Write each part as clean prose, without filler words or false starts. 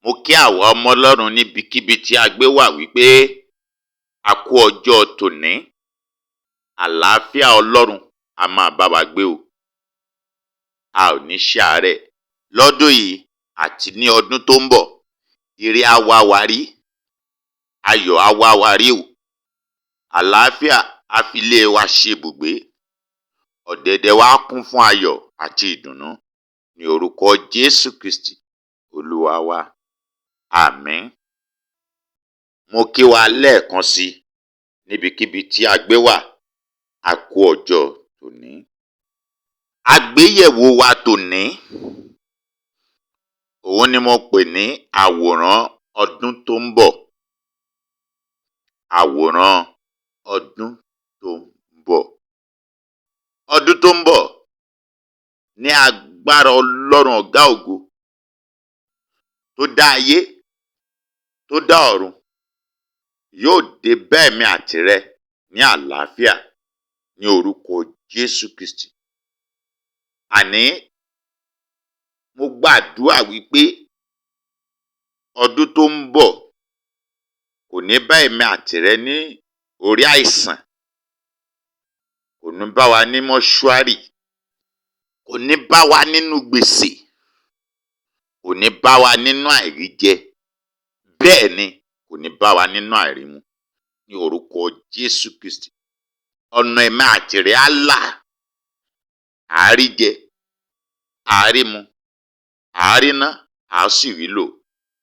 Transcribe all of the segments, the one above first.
Mo kí àwa ọmọ Ọlọ́run níbikíbi tí a gbé wà wípé a kú ọjọ́ tòní. Àlàáfíà Ọlọ́run a máa bá wa gbé o. A ò ní ṣàárẹ̀ lọ́dún yìí àti ní ọdún tó ń bọ̀. Ire á wá wa rí, ayọ̀ á wá wa rí o. Àlàáfíà á fi ilé wa ṣe ibùgbé. Ọ̀dẹ̀dẹ̀ wa á kún fún ayọ̀ àti ìdùnnú ní orúkọ Jésù Kristi Olúwa wa. Àmín. Mo kí wa lẹ́ẹ̀kan sí níbikíbi tí a gbé wà, a kú ọjọ́ tòní. Àgbéyẹ̀wò wa tòní, òun ni mo pè ní àwòrán ọdún tó ń bọ̀. Àwòrán ọdún tó ń bọ̀. Ọdún tó ń bọ̀ ní agbára Ọlọ́run ọ̀gá ògo tó dá ayé, tó dá ọ̀run, yóò dé bá èmi àtìrẹ ní àlàáfíà ní orúkọ Jésù Kristi. Àní mo gbàdúrà wípé ọdún tó ń bọ̀ kò ní bá èmi àtìrẹ ní orí àìsàn, kò ní bá wa ní mọ́ṣúárì, kò ní bá wa nínú gbèsè, kò ní bá wa nínú àìríjẹ, bẹ́ẹ̀ ni kò ní bá wa nínú àìrímu ní orúkọ Jésù Kristi. Ọ̀nà èmi àtìrẹ á là, àá rí jẹ, àá rí mu, àá rí ná, àá sì rí lò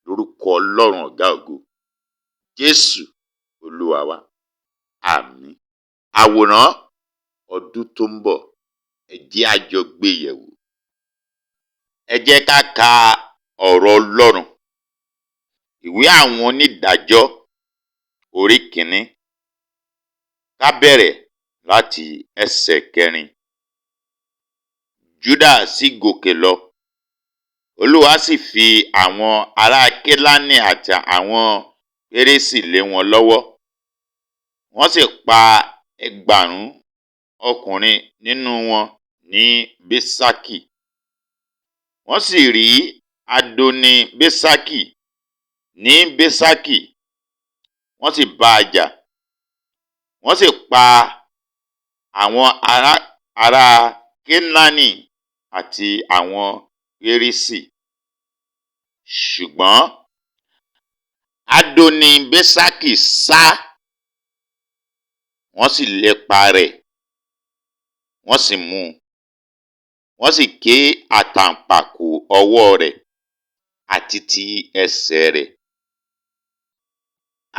lórúkọ Ọlọ́run ọ̀gá ògo. Jésù Olúwa wa. Àmín. Àwòrán ọdún tó ń bọ̀, ẹ jẹ́ á jọ gbé yẹ̀wò. Ẹ jẹ́ ká ka ọ̀rọ̀ Ọlọ́run. Ìwé àwọn onídàájọ́ orí kìíní. Ká bẹ̀rẹ̀ láti ẹsẹ̀ kẹrin. Júdà sì gòkè lọ, Olúwa sì fi àwọn ará Kénáánì àti àwọn Pérísì lé wọn lọ́wọ́. Wọ́n sì pa 2000 ọkùnrin nínú wọn ní Bésákì. Wọ́n sì rí Adoni-Bésákì ní Bésákì, wọ́n sì bá a jà. Wọ́n sì pa àwọn ará Kénáánì àti àwọn Pérísì. Ṣùgbọ́n Adoni-Bésákì sá, wọ́n sì lépa rẹ̀, wọ́n sì mú un. Wọ́n sì ké àtàǹpàkò ọwọ́ rẹ̀ àti ti ẹsẹ̀ rẹ̀.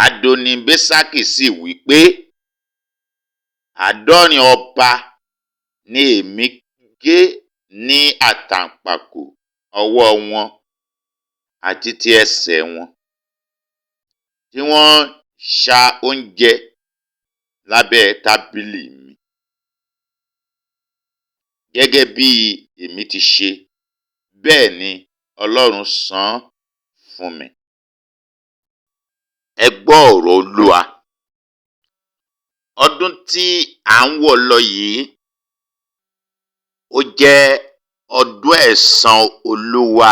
Adoni-Bésákì sì wí pé, 70 ọba ni èmi gé ní àtàǹpàkò ọwọ́ wọn àti ti ẹsẹ̀ wọn, tí wọ́n ṣa oúnjẹ lábẹ́ tábìlì mi. Gẹ́gẹ́ bí èmi ti ṣe, bẹ́ẹ̀ ni Ọlọ́run san án fún mi. Ẹ gbọ́ ọ̀rọ̀ Olúwa. Ọdún tí à ń wọ̀ lọ yìí, ó jẹ́ ọdún ẹ̀san Olúwa.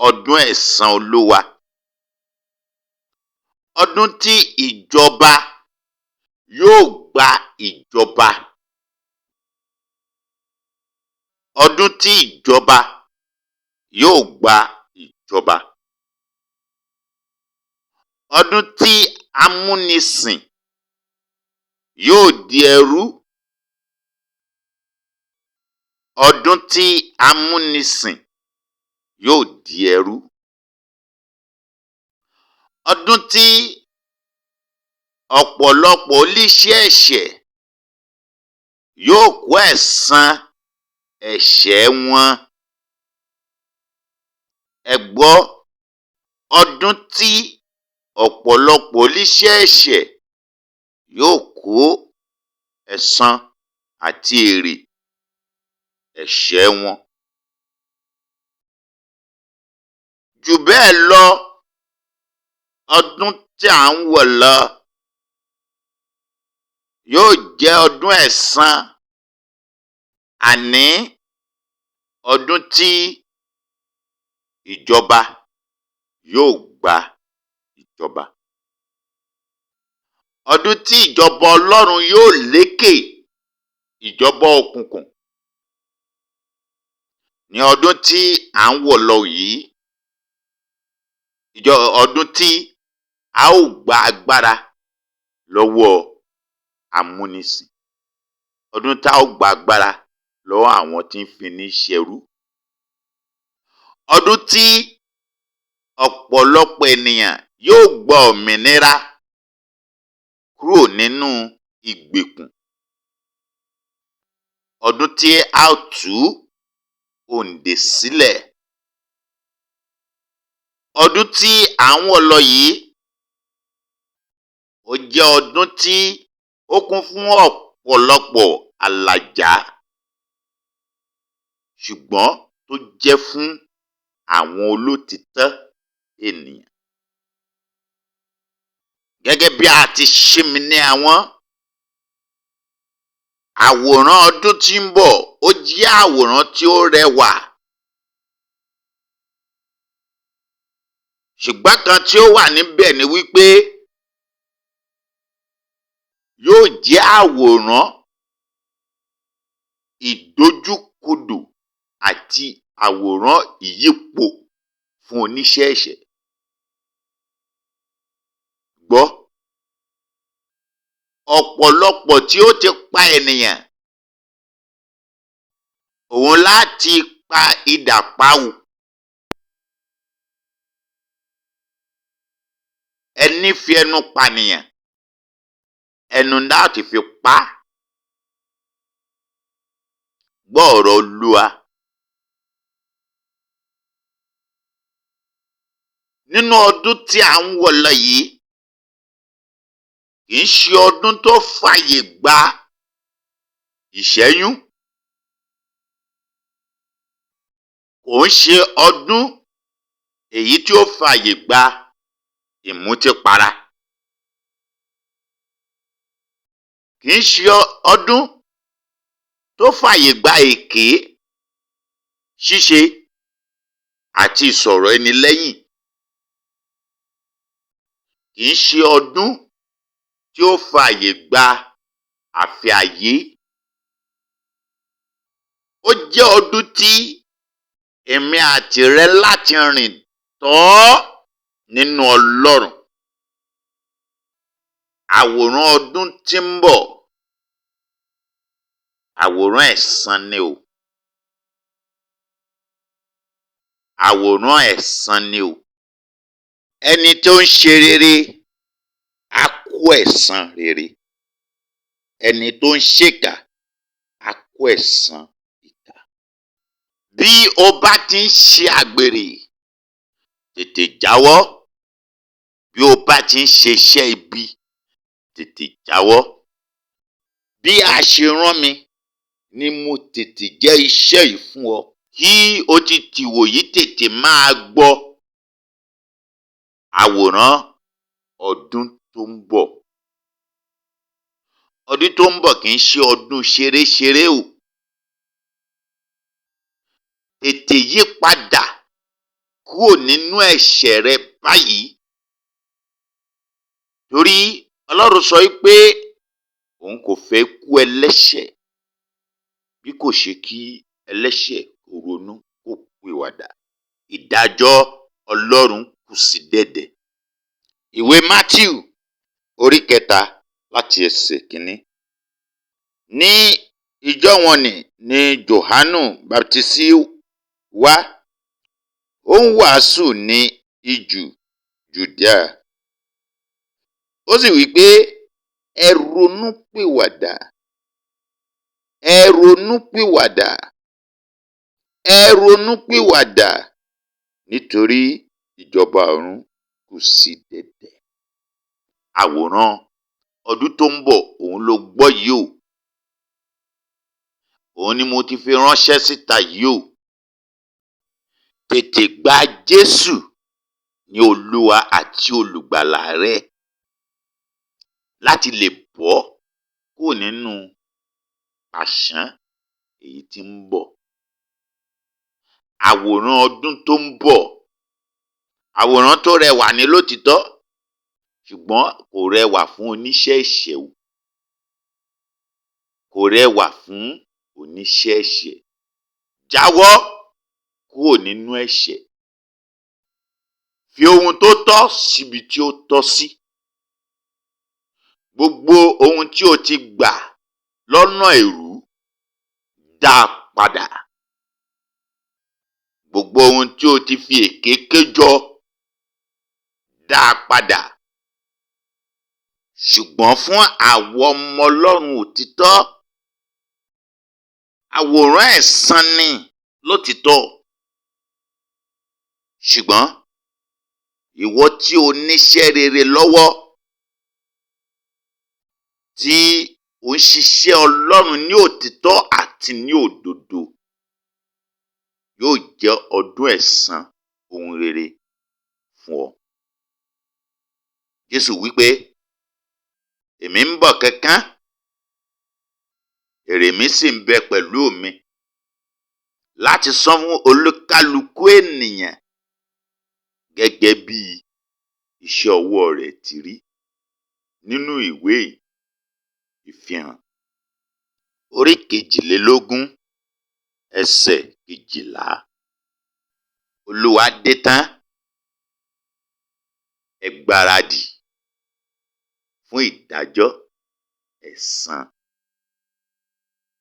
Ọdún ẹ̀san Olúwa. Ọdún tí ìjọba yóò gba ìjọba. Ọdún tí ìjọba yóò gba ìjọba. Ọdún tí amúnisìn yóò di ẹrú. Ọdún tí amúnisìn yóò di ẹrú. Ọdún tí ọ̀pọ̀lọpọ̀ oníṣẹ́ ẹ̀ṣẹ̀ yóò kó ẹ̀san ẹ̀ṣẹ̀ wọn. Ẹ gbọ́, ọdún tí ọ̀pọ̀lọpọ̀ oníṣẹ́ ẹ̀ṣẹ̀ yóò kó ẹ̀san àti èrè ẹ̀ṣẹ̀ wọn. Jù bẹ́ẹ̀ lọ, ọdún tí à ń wọ̀ lọ yóò jẹ́ ọdún ẹ̀san, àní ọdún tí Ìjọba yóò gba ìjọba. Ọdún tí ìjọba Ọlọ́run yóò lékè ìjọba òkùnkùn ní ọdún tí à ń wọ̀ lọ yìí. Ìjọ ọdún tí a ó gba agbára lọ́wọ́ amúnisìn. Ọdún tá ó gba agbára lọ́wọ́ àwọn tí ń fini ṣẹrú. Ọdún tí ọ̀pọ̀lọpọ̀ ènìyàn yóò gba òmìnira kúrò nínú ìgbèkùn. Ọdún tí a ó tú òǹdè sílẹ̀. Ọdún tí à ń wọ̀ lọ yìí, ó jẹ́ ọdún tí ó kún fún ọ̀pọ̀lọpọ̀ àlàjá, ṣùgbọ́n tó jẹ́ fún àwọn olótìítọ́ ènìyàn. Gẹ́gẹ́ bí a ti ṣí mi ní àwọn àwòrán ọdún tí ń bọ̀, ó jẹ́ àwòrán tí ó rẹwà. Ṣùgbọ́n kan tí ó wà níbẹ̀ ni wípé yóò jẹ́ àwòrán ìdojúkodò àti àwòrán ìyípo fún oníṣẹ́ ẹ̀ṣẹ̀. Gbọ́, ọ̀pọ̀lọpọ̀ tí ó ti pa ènìyàn, òun láti pa idà pa o. Ẹni fi ẹnu pànìyàn, ẹnu láti fi pa á. Gbọ́ ọ̀rọ̀ Olúwa. Nínú ọdún tí à ń wọ̀ lọ yìí, kì í ṣe ọdún tó fàyè gba ìṣẹ́yún. Kò ń ṣe ọdún èyí tí ó fàyè gba ìmutípara. Kì í ṣe ọdún tó fàyè gba èké ṣíṣe àti ìsọ̀rọ̀ ẹni lẹ́yìn. Kì í ṣe ọdún tí ó fàyè gba àfẹ́ ayé. Ó jẹ́ ọdún tí èmi àti rẹ láti rìn tọ́ nínú Ọlọ́run. Àwòrán ọdún tí ń bọ̀, àwòrán ẹ̀san ni o. Àwòrán ẹ̀san ni o. Ẹni tó ń ṣe rere á kó ẹ̀san rere. Ẹni tó ń ṣèkà á kó ẹ̀san ìkà. Bí o bá ti ń ṣe àgbèrè, tètè jáwọ́. Bí o bá ti ń ṣe iṣẹ́ ibi, tètè jáwọ́. Bí a ṣe rán mi ni mo tètè jẹ́ iṣẹ́ yìí fún ọ. Kí o ti tìwòyí tètè máa gbọ́ àwòrán ọdún tó ń bọ̀. Ọdún tó ń bọ̀ kì í ṣe ọdún ṣeréṣeré o. Tètè yí padà kúrò nínú ẹ̀ṣẹ̀ rẹ báyìí. Torí Ọlọ́run sọ wípé òun kò fẹ́ kú ẹlẹ́ṣẹ̀ bí kò ṣe kí ẹlẹ́ṣẹ̀ kó ronú kó pìwàdà. Ìdájọ́ Ọlọ́run kù sí dẹ̀dẹ̀. Ìwé Mátíù orí kẹta láti ẹsẹ̀ kìíní. Ní ijọ́ wọ̀n-ọn-nì ni Jòhánù Baptisi wá, ó ń wàásù ní ijù Jùdíà. Ó sì wí pé, ẹ ronúpìwàdà, ẹ ronúpìwàdà, ẹ ronúpìwàdà, nítorí ìjọba ọ̀run kù sí dẹ̀dẹ̀. Àwòrán ọdún tó ń bọ̀ òun lo gbọ́ yìí o. Òun ni mo ti fi ránṣẹ́ síta yìí o. Tètè gba Jésù ní Olúwa àti Olùgbàlà rẹ láti lè bọ́ kúrò nínú pàṣán èyí tí ń bọ̀. Àwòrán ọdún tó ń bọ̀, àwòrán tó rẹwà ní lótìítọ́, ṣùgbọ́n kò rẹwà fún oníṣẹ́ ẹ̀ṣẹ̀ o. Kò rẹwà fún oníṣẹ́ ẹ̀ṣẹ̀. Jáwọ́ kúrò nínú ẹ̀ṣẹ̀. Fi ohun tó tọ́ síbi tí ó tọ́ sí. Gbogbo ohun tí o ti gbà lọ́nà èrú, dá a padà. Gbogbo ohun tí o ti fi èké kéjọ, dá a padà. Ṣùgbọ́n fún àwọn ọmọ Ọlọ́run òtítọ́, àwòrán ẹ̀san ni lótìítọ́. Ṣùgbọ́n ìwọ tí o níṣẹ́ rere lọ́wọ́, tí ò ń ṣiṣẹ́ Ọlọ́run ní òtítọ́ àti ní òdodo, yóò jẹ́ ọdún ẹ̀san ohun rere fún ọ. Jésù wípé, "Èmi ń bọ̀ kánkán, èrè mi sì ń bẹ pẹ̀lú mi láti san fún olúkálukú ènìyàn gẹ́gẹ́ bí iṣẹ́ ọwọ́ rẹ̀ ti rí." Nínú ìwé Ìfihàn orí 22, ẹsẹ̀ 12. Olúwa dé tán, ẹ gbáradì fún ìdájọ́ ẹ̀san.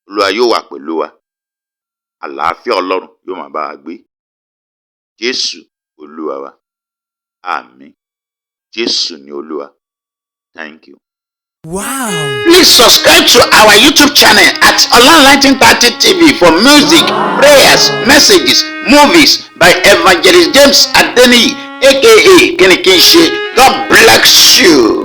Olúwa yóò wà pẹ̀lú wa. Àlàáfíà Ọlọ́run yóò máa bá wa gbé. Jésù Olúwa wa. Àmín. Jésù ni Olúwa. Thank you. Please subscribe to our YouTube channel at Online 1930 TV for music, prayers, messages, movies by Evangelist James Adeniyi, aka Kinikinse. God bless you.